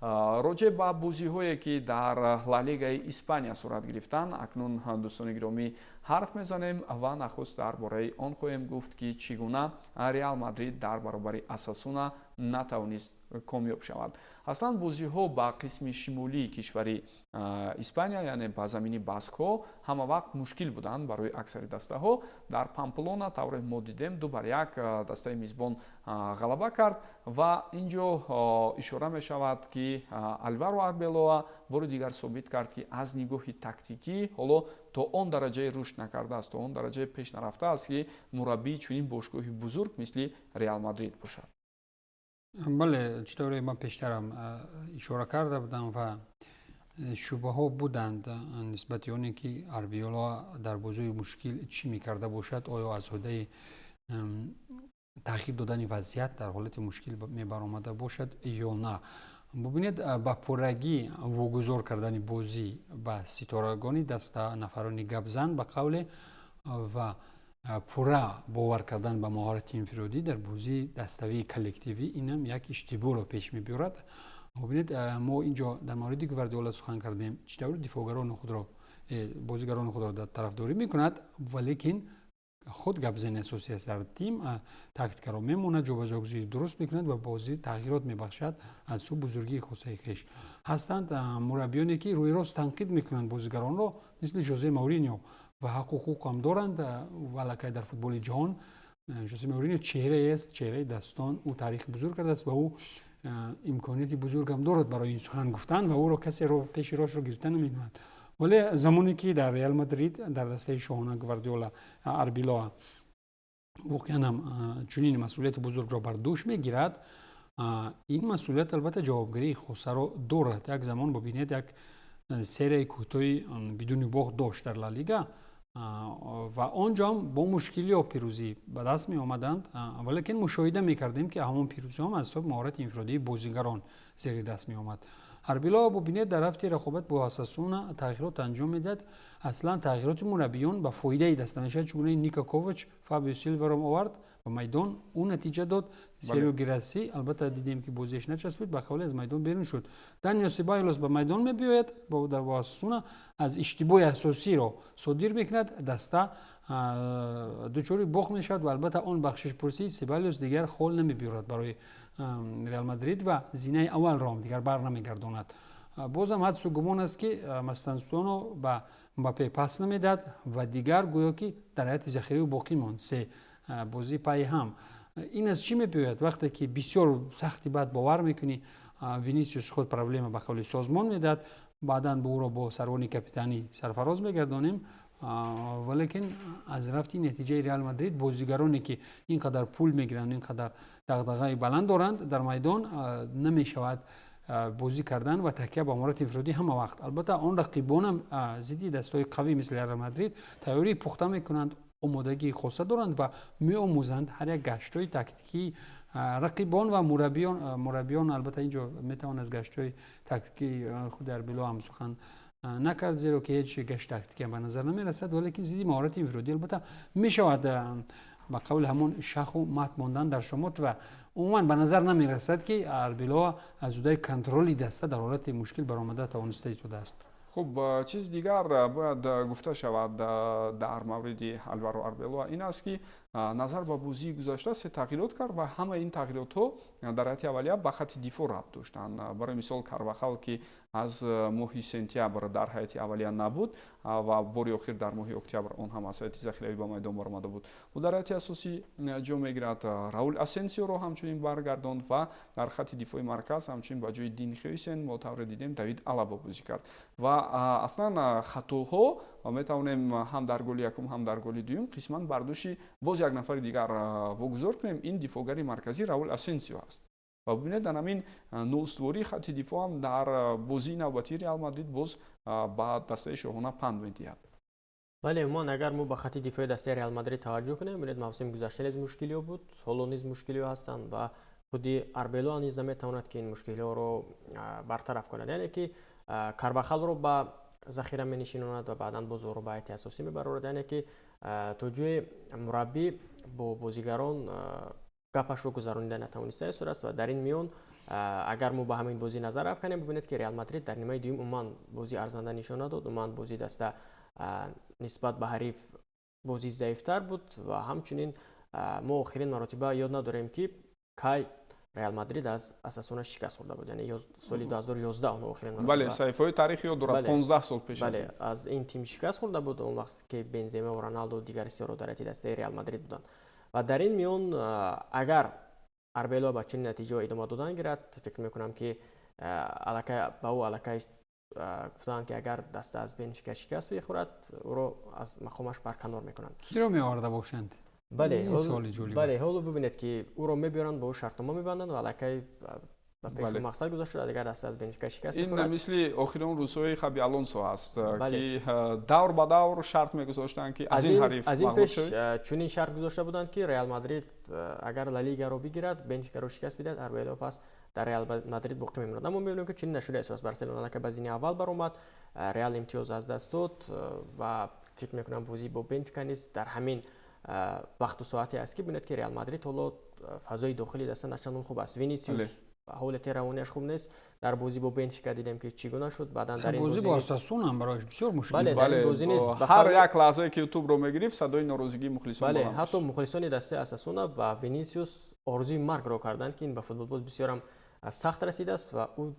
Роҷеъ ба бозиҳое, ки дар Ла Лигаи Испания сурат гирифтанд, акнун, дӯстони гиромӣ, ҳарф мезанем ва нахуст дар бораи он хоҳем гуфт, ки чӣ гуна Реал Мадрид дар баробари Осасуна натавонист комёб шавад. Аслан бозиҳо ба қисми шимолии кишвари Испания, яъне ба замини баскҳо, ҳама вақт мушкил буданд барои аксари дастаҳо. Дар Памплона, тавре мо дидем, 2-1 дастаи мизбон ғалаба кард ва ин ҷо ишора мешавад, ки Алваро Арбелоа бори дигар собит кард, ки аз нигоҳи тактикӣ ҳоло то он дараҷаи рушд накардааст, то он дараҷаи пеш нарафтааст, ки мураббии чунин бошгоҳи бузург мисли Реал Мадрид бошад. Бале, чӣ тавре ман пештарам ишора карда будам ва шубҳаҳо буданд нисбати оне, ки Арбелоа дар бозиҳои мушкил чӣ мекарда бошад, оё аз ҳудаи тағйир додани вазъият дар ҳолати мушкил мебаромада бошад ё на. Бубинед, ба пуррагӣ вогузор кардани бозӣ ба ситорагони даста, нафарони гапзан, ба қавле, ва пурра бовар кардан ба маҳорати инфиродӣ дар бозии даставии коллективӣ, инам як иштибоҳро пеш мебиёрад. Бубинед, мо ин ҷо дар мавриди Гвардиола сухан кардем, чӣ тавр дифоъгарони худро, бозигарони худро дар тарафдорӣ мекунад, валекин худ гапзани асосӣ аст дар тим, тактикаро мемонад, ҷобаҷогузорӣ дуруст мекунад ва бозӣ тағйирот мебахшад аз сӯ бузургии хосаи хеш. Ҳастанд мураббиёне, ки рӯи рост танқид мекунанд бозигаронро, мисли Жозе Мауриньо, ва ҳаққу ҳуқуқам доранд. Ва аллакай дар футболи ҷаҳон Жозе Мауриньо чеҳраест, чеҳраи дастон, ӯ таърихи бузург кардааст ва ӯ имконияти бузургам дорад барои ин сухан гуфтан ва ӯро касе пеши роҳшро гирифта наметавонад. Вале замоне ки дар Реал Мадрид, дар дастаи шоҳона, Гвардиола, Арбелоа воқеан ҳам чунин масъулияти бузургро бар дӯш мегирад, ин масъулият албатта ҷавобгарии хосаро дорад. Як замон, бубинед, як серияи кӯтоҳи бидуни бохт дошт дар Ла Лига ва он ҷо ҳам бо мушкилиҳо пирӯзӣ ба даст меомаданд, валекин мушоҳида мекардем, ки ҳамон пирӯзиҳом аз ҳисоби маҳорати инфиродии бозигарон зери даст меомад. Арбелоа, бубинед, дар рафти рақобат бо Осасуна тағйирот анҷом медиҳад. Аслан тағйироти мураббиён ба фоидаи даста мешавад, чунки Нико Ковач Фабио Силваро овард ба майдон, ӯ натиҷа дод. Серу Гираси, албатта, дидем, ки бозиаш начаспид, ба қавле аз майдон берун шуд. Данио Себайолос ба майдон мебиёяд дар Осасуна, аз иштибоҳи асосиро содир мекунад, даста дучори бохт мешавад ва албатта он бахшишпурсии Себалиос дигар хол намебиёрад барои Реал Мадрид ва зинаи аввалро ҳам дигар бар намегардонад. Бозам ҳадсу гумон аст, ки Мастантуоно ба Мбаппе пас намедиҳад ва дигар гӯё ки дар ҳайати захиравӣ боқӣ монд се бозии пайи ҳам. Ин аз чӣ мебиёяд? Вақте ки бисёр сахти бад бовар мекунӣ, Винисиус худ проблема, ба қавли, созмон медиҳад, баъдан бо ӯро бо сарвони капитанӣ сарфароз мегардонем, валекин аз рафти натиҷаи Реал Мадрид бозигароне, ки ин қадар пул мегиранд, ин қадар дағдағаи баланд доранд, дар майдон намешавад бозӣ кардан ва такя ба маҳорати инфиродӣ ҳама вақт. Албатта, он рақибонам зидди дастҳои қавӣ мисли Реал Мадрид тайёрии пухта мекунанд, омодагии хоса доранд ва меомӯзанд ҳар як гаштҳои тактикии рақибон ва мураббиён. Албатта, ин ҷо метавон аз гаштҳои тактикии худи Арбелоа ҳам сухан накард, зеро ки ҳеҷ гашти тактикиам ба назар намерасад, валекин зидди маҳорати инфиродӣ албатта мешавад, ба қавли ҳамон, шаху мат мондан дар шомот. Ва умуман ба назар намерасад, ки Арбелоа аз ҳудаи контроли даста дар ҳолати мушкил баромада тавониста истодааст. Хуб, чизи дигар бояд гуфта шавад дар мавриди Алваро Арбелоа ин аст, ки назар ба бозии гузашта се тағйирот кард ва ҳамаи ин тағйиротҳо дар ҳайати аввалия ба хатти дифоъ рабт доштанд. Барои мисол, Карвахал, ки аз моҳи сентябр дар ҳайати аввалия набуд ва бори охир дар моҳи октябр, он ҳам аз ҳайати захиравӣ, ба майдон баромада буд, ӯ дар ҳайати асосӣ ҷо мегирад. Раул Асенсиоро ҳамчунин баргардонд ва дар хатти дифои марказ ҳамчунин ба ҷои Дин Хюйсен, мо тавре дидем, Давид Алаба бозӣ кард. Ва аслан хатоҳо метавонем ҳам дар голи якум, ҳам дар голи дуюм қисман бар дӯши боз як нафари дигар вогузор кунем. Ин дифоъгари марказӣ Раул Асенсио аст. Ва бубинед, дар ҳамин ноустувории хатти дифоъ ҳам дар бозии навбатии Реал Мадрид боз ба дастаи шоҳона панд медиҳад. Бале, умуман, агар мо ба хатти дифои дастаи Реал Мадрид таваҷҷӯҳ кунем, бинед, мавсими гузашта низ мушкилиҳо буд, ҳоло низ мушкилиҳо ҳастанд ва худи Арбелоа низ наметавонад, ки ин мушкилиҳоро бартараф кунад. Яъне ки Карвахалро ба захира менишинонад ва баъдан боз ӯро ба ҳайати асосӣ мебарорад. Яъне ки то ҷое мураббӣ бо бозигарон Гапашро гузаронида натавониста истодааст ва дар ин миён агар мо ба ҳамин бозӣ назар афканем, бибинед, ки Реал Мадрид дар нимаи дуюм умуман бозии арзанда нишон надод. Умуман бозии даста нисбат ба ҳариф бозӣ заифтар буд ва ҳамчунин мо охирин маротиба ёд надорем, ки кай Реал Мадрид аз Осасуна шикаст хӯрда буд, яъне соли 2011 онҳо охирин маротиба. Бале, саҳифаҳои таърих ёд дорад, 15 сол пеш. Бале, аз ин тим шикаст хӯрда буд, он вақт ки Бензема ва Роналду, дигар сиёро дар ҳайати дастаи Реал Мадрид буданд. Ва дар ин миён агар Арбелоа ба чунин натиҷаҳо идома додан гирад, фикр мекунам, ки аллакай ба ӯ аллакай гуфтаанд, ки агар даста аз Бенфика шикаст бихӯрад, ӯро аз мақомаш барканор мекунанд. Киро меоварда бошанд? Бале, ҳоло бибинед, ки ӯро мебиёранд, бо ӯ шартнома мебанданд ва аллакай ба пеши мақсад гузошта шуда. Агар даста аз Бенфика шикаст Ин мисли охирон рӯзҳои Хаби Алонсо аст, ки давр ба давр шарт мегузоштанд, ки аз ин ҳариф аз ин пеш чунин шарт гузошта буданд, ки Реал Мадрид агар Ла Лигаро бигирад, Бенфикаро шикаст бидиҳад, Арбелоа пас дар Реал Мадрид боқӣ мемонад. Аммо мебинем, ки чунин нашудааст. Барселона аллакай ба зини аввал баромад, Реал имтиёз аз даст дод ва фикр мекунам, бозӣ бо Бенфика низ дар ҳамин вақту соате аст, ки бинед, ки Реал Мадрид ҳоло фазои дохили даста начандон хуб аст. Винисиус ҳолати равонияш хуб нест. Дар бозӣ бо Бенфика дидем, ки чӣ гуна шуд. Баъдан дар ин бозӣ бо Осасуна ҳам барояш бисёр мушкил. Бале, дар ин бозӣ низ ҳар як лаҳзае ки тӯбро мегирифт, садои норозигии мухлисон. Бале, ҳатто мухлисони дастаи Осасуна ба Винисиус орзуи маргро карданд, ки ин ба футболбоз бисёрам сахт расидааст ва ӯ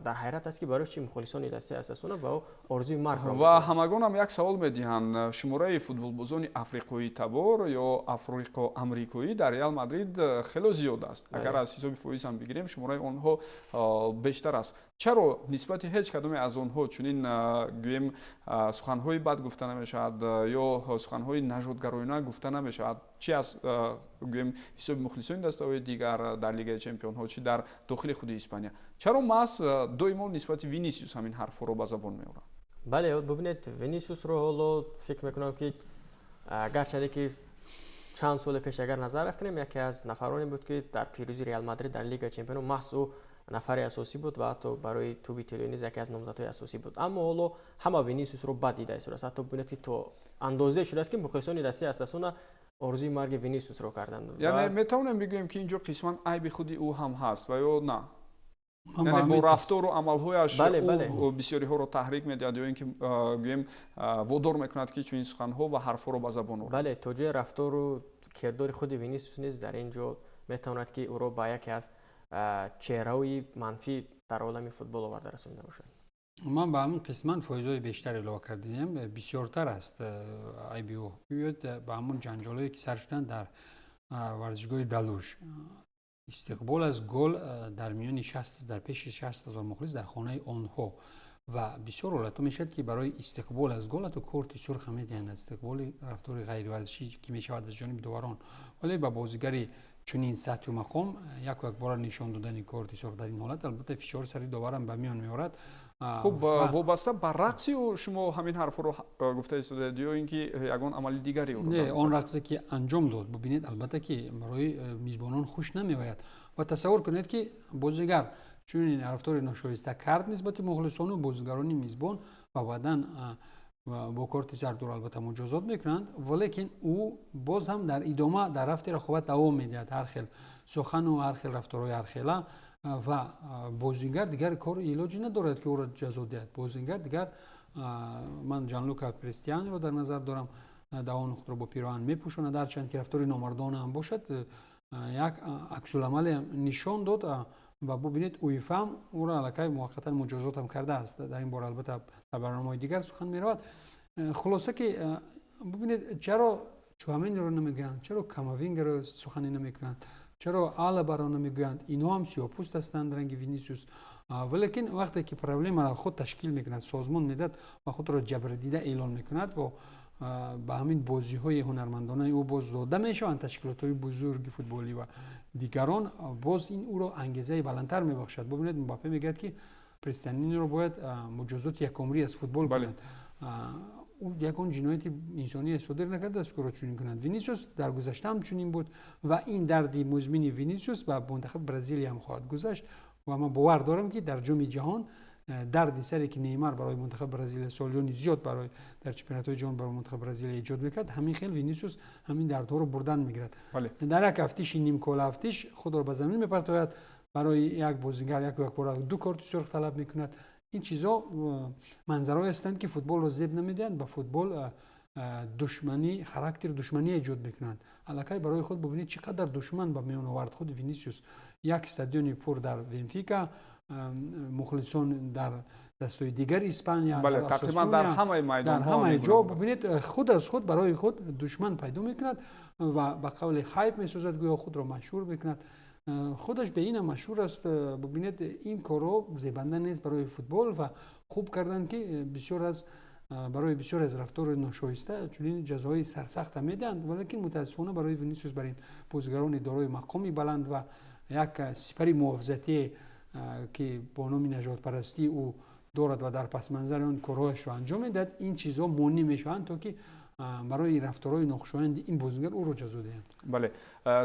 дар ҳайрат аст, ки барои чӣ мухлисони дастаи Осасуна ба ӯ орзуи маргро. Ва ҳамагон ҳам як савол медиҳанд: шумораи футболбозони африқоӣ табор ё африқо-амрикоӣ дар Реал Мадрид хело зиёд аст. Агар аз ҳисоби фоиз ҳам бигирем, шумораи онҳо бештар аст. Чаро нисбати ҳеҷ кадоме аз онҳо чунин, гӯем, суханҳои бад гуфта намешавад ё суханҳои нажодгароёна гуфта намешавад, чи аз, гӯем, ҳисоби мухлисони дастаҳои дигар дар Лигаи чемпионҳо, чи дар дохили худи Испания? Чаро маҳз доимо нисбати Винисиус ҳамин ҳарфҳоро ба забон меоранд? Бале, бубинед, Винисиусро ҳоло фикр мекунам, ки гарчанде ки чанд соли пеш агар назар афкунем, яке аз нафароне буд, ки дар пирӯзии Реал Мадрид дар Лигаи чемпионҳо маҳз ӯ нафари асосӣ буд ва ҳатто барои тӯби тиллоӣ низ яке аз номзадҳои асосӣ буд. Аммо ҳоло ҳама Винисиусро бад дида истодааст. Ҳатто бубинед, ки то андозае шудааст, ки мухлисони дастаи Осасуна орзуи марги Винисиусро карданд. Яъне метавонем бигӯем, ки инҷо қисман айби худи ӯ ҳам ҳаст ва ё на? Яъне бо рафтору амалҳояш ӯ бисёриҳоро таҳрик медиҳад ё ин ки, гӯем, водор мекунад, ки чунин суханҳо ва ҳарфҳоро ба забон орад? Бале, то ҷои рафтору кирдори худи Винисиус низ дар ин ҷо метавонад, ки ӯро ба яке аз чеҳраҳои манфӣ дар олами футбол оварда расонида бошад. Ман ба ҳамин қисман фоизҳои бештар илова кардем, бисёртар аст айби ӯ. Биёед ба ҳамон ҷанҷолое, ки сар шуданд дар варзишгоҳи Далуш, истиқбол аз гол дар миёни дар пеши 60 000 мухлис дар хонаи онҳо. Ва бисёр ҳолатҳо мешавад, ки барои истиқбол аз гол ҳатто корти сурх ҳам медиҳанд, аз истиқболи рафтори ғайриварзишӣ, ки мешавад аз ҷониби доварон. Вале ба бозигари чунин сатҳу мақом яку якбора нишон додани корти сурх дар ин ҳолат албатта фишори сари доварам ба миён меорад. Хуб, вобаста ба рақси ӯ шумо ҳамин ҳарфҳоро гуфта истодаед ё ин ки ягон амали дигаре? Не, он рақсе, ки анҷом дод, бубинед, албатта ки барои мизбонон хуш намеояд. Ва тасаввур кунед, ки бозигар чунин рафтори ношоиста кард нисбати мухлисону бозигарони мизбон ва баъдан бо корти зард ӯро албатта муҷозот мекунанд, валекин ӯ боз ҳам дар идома дар рафти рақобат давом медиҳад, ҳар хел сухану ҳар хел рафторҳои ҳархела. Ва бозингар дигар кор илоҷе надорад, ки ӯро ҷазо диҳад. Бозингар дигар, ман Ҷанлука Престианиро дар назар дорам, даҳони худро бо пироҳан мепӯшонад, ҳарчанд ки рафтори номардона ҳам бошад, як аксуламале нишон дод. Ва бубинед, УЕФА ӯро аллакай муваққатан муҷозотам кардааст. Дар ин бора албатта дар барномаҳои дигар сухан меравад. Хулоса ки бубинед, чаро Чуамениро намегӯянд, чаро Камавингаро сухане намекунанд, чаро Алабаро намегӯянд? Инҳо ҳам сиёҳпӯст ҳастанд, ранги Винисиус. Валекин вақте ки проблемаро худ ташкил мекунад, созмон медиҳад ва худро ҷабрдида эълон мекунад ва ба ҳамин бозиҳои ҳунармандонаи ӯ боз дода мешаванд ташкилотҳои бузурги футболӣ ва дигарон, боз ин ӯро ангезаи баландтар мебахшад. Бубинед, Мбаппе мегӯяд, ки Престианиро бояд муҷозоти якумрӣ аз футбол кунад. Ӯ ягон ҷинояти инсоние содир накардааст, ки ӯро чунин кунанд. Винисиус дар гузашта ҳам чунин буд ва ин дарди музмини Винисиус ба мунтахаби Бразилия ҳам хоҳад гузашт ва ман бовар дорам, ки дар Ҷоми ҷаҳон Дарди саре ки Неймар барои мунтахаби Бразилия солиёни зиёд барои дар чемпионатҳои ҷаҳон барои мунтахаби Бразилия эҷод мекард, ҳамин хел Винисиус ҳамин дардҳоро бурдан мегирад. Дар як афтиши нимкола афтиш худро ба замин мепартояд, барои як бозигар як якбора ду корти сурх талаб мекунад. Ин чизо манзараҳое ҳастанд, ки футболро зеб намедиҳанд, ба футбол душманӣ, характери душманӣ эҷод мекунанд. Аллакай барои худ бубинед, чӣ қадар душман ба миён овард худи Винисиус. Як стадиони пур дар Бенфика, мухлисон дар дастҳои дигари Испания, тақрибан дар ҳамаи дар ҳамаи ҷо. Бубинед, худ аз худ барои худ душман пайдо мекунад ва ба қавли хайп месозад, гӯё худро машҳур мекунад. Худаш ба инам машҳур аст. Бубинед, ин корҳо зебанда нест барои футбол ва хуб карданд, ки бисёр аз барои бисёр аз рафтори ношоиста чунин ҷазоҳои сарсахта медиҳанд. Валекин мутаассифона барои Винисиус, бар ин бозигарони дорои мақоми баланд ва як сипари муҳофизатие, ки бо номи нажодпарастӣ ӯ дорад ва дар пасманзари он корҳояшро анҷом медиҳад, ин чизҳо монеъ мешаванд, то ки барои рафторҳои нохушоянди ин бозигар ӯро ҷазо диҳанд. Бале,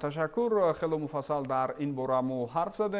ташаккур. Хело муфассал дар ин бора мо ҳарф задем.